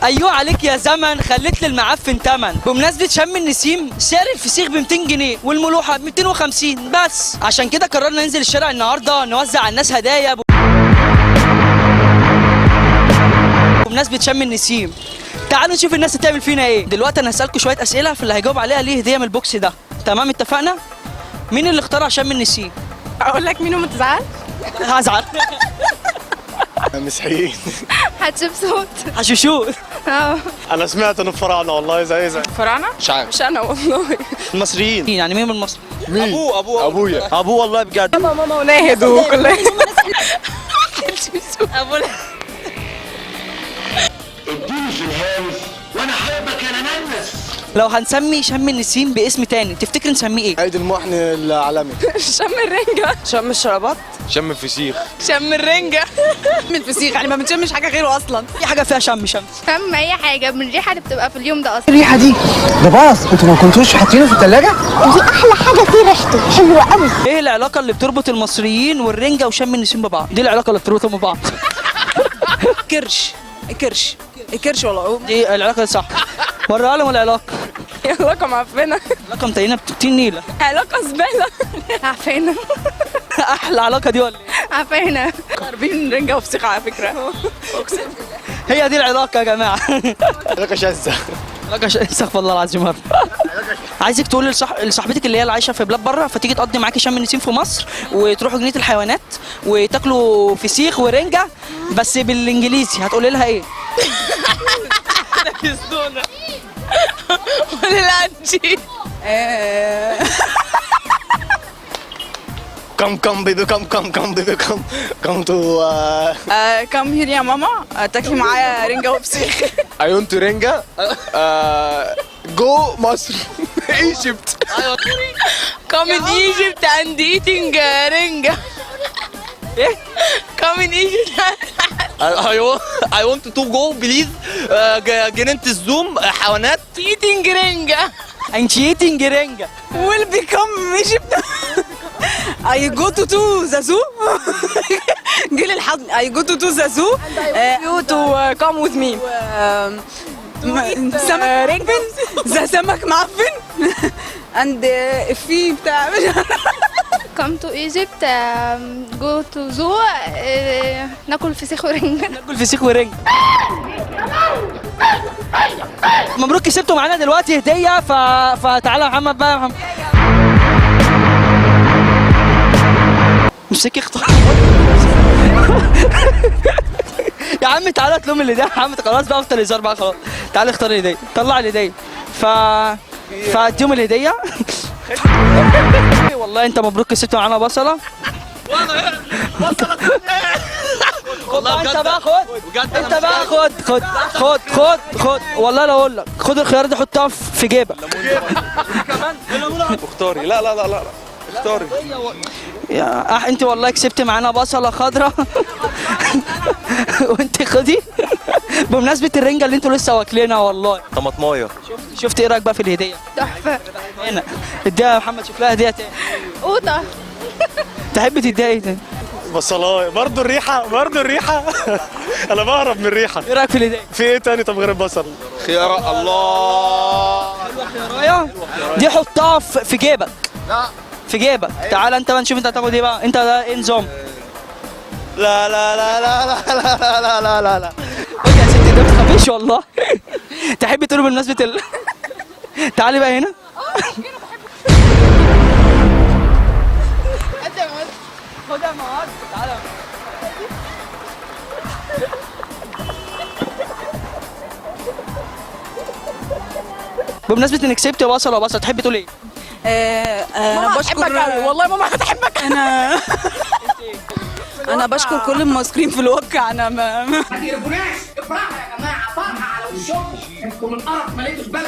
ايوه عليك يا زمن، خليت للمعفن تمن. بمناسبة شم النسيم، سعر الفسيخ ب 200 جنيه والملوحه ب 250 بس. عشان كده قررنا ننزل الشارع النهارده نوزع على الناس هدايا بمناسبة شم النسيم. تعالوا نشوف الناس هتعمل فينا ايه دلوقتي. انا هسالكم شوية اسئله، في اللي هيجاوب عليها ليه هديه من ال box ده. تمام؟ اتفقنا؟ مين اللي اخترع شم النسيم؟ اقول لك مين وما تزعلش؟ هزعل. مسيحيين. حتشبسوت. حشوشوت. اه. انا سمعت انه فراعنه والله، زي فراعنه؟ مش عارف. مش انا والله. المصريين. يعني مين من مصر؟ مين؟ ابوه ابوه. ابويا. ابوه والله بجد. ماما وناهد وكل حتشبسوت ابو. اديني في الهامس وانا حبك يا ننس. لو هنسمي شم النسيم باسم تاني، تفتكر نسميه ايه؟ عيد المحن العالمي. شم الرنجه. شم الشرابات. شم الفسيخ. شم الرنجه. شم الفسيخ، يعني ما بنشمش حاجة غيره اصلا. اي حاجة فيها شم شم. شم اي حاجة من الريحة اللي بتبقى في اليوم ده اصلا. الريحة دي ده باص، انتوا ما كنتوش حاطينه في الثلاجة؟ دي احلى حاجة فيه، ريحته حلوة قوي. ايه العلاقة اللي بتربط المصريين والرنجه وشم النسيم ببعض؟ دي العلاقة اللي بتربطهم ببعض. كرش كرش كرش والله. دي العلاقة صح، وريها لهم العلاقة. علاقة معفنه. علاقة متينة بتين نيله. علاقة زبالة. عفانه. احلى علاقة دي ولا ايه؟ عفانه. ضاربين رنجه وفسيخ على فكرة. هي دي العلاقة يا جماعة. علاقة شاذة. علاقة استغفر الله العظيم يا رب. عايزك تقول لصاحبتك اللي هي اللي عايشه في بلاد بره، فتيجي تقضي معاكي شم النسيم في مصر، وتروحوا جنينة الحيوانات وتاكلوا فسيخ ورنجه بس بالانجليزي، هتقولي لها ايه؟ ولا انتي. come come baby come come come baby come come to come here يا ماما، تاكلي معايا رنجه وفسيخ. I want رنجة go مصر Egypt. come in Egypt and eating رنجه. ايه؟ come in Egypt. I want to go please جنينة ال zoo حيوانات. eating رنجه. انت eating رنجه. will become Egypt. I go to the zoo. جيل الحضن. I go to the zoo. You to come with me. سمك معفن. the سمك معفن. and في بتاع. come to Egypt، go to zoo، ناكل فسيخ ورنجة. ناكل فسيخ ورنجة. مبروك كسبتوا معانا دلوقتي هدية. فتعالى يا محمد بقى يا محمد. امسكي اختار يا عم. تعالى تلوم اللي ده يا عم. خلاص بقى افضل هزار بقى خلاص. تعالى اختار الهدية، طلع الهدية. فاديهم الهدية. والله انت مبروك كسبت معانا بصلة. والله انت بجد. بقى خد. بجد أنا انت مش بقى خد خد خد خد خد. والله لا اقول لك خد الخيار ده حطها في جيبك. اختاري. لا لا لا لا اختاري. يا انت والله كسبت معانا بصله خضراء. وانت خدي بمناسبة الرنجه اللي انتوا لسه واكلينها والله. طماطمايه. شفت؟ ايه رايك بقى في الهدية؟ تحفة. هنا اديها يا محمد، شوف لها هديه تاني. قوطة. تحب تديها ايه تاني؟ بصلايه برضه، الريحة برضه الريحة. انا بهرب من الريحة. ايه رايك في الهدية؟ في ايه تاني طب غير البصل؟ خيارة الله. خيرايه دي حطها في جيبك. لا في جيبك. تعالى انت بقى نشوف انت هتاخد ايه بقى. انت ده ايه نظام؟ لا لا لا لا لا لا لا لا لا لا. قول يا ستي ده ما تخافيش والله. تحبي تقولي بمناسبة تعالي بقى هنا. خد يا معاذ تعالى. بمناسبة انك كسبت بصلة وبصلة، تحبي تقولي ايه؟ انا بشكر والله ماما هتحبك. انا بشكر كل المصريين في الواقع. انا ما ما تقرفوناش، افرحوا يا جماعة، فرحه على وشكم، انتوا من قرف مليتوا زبالة.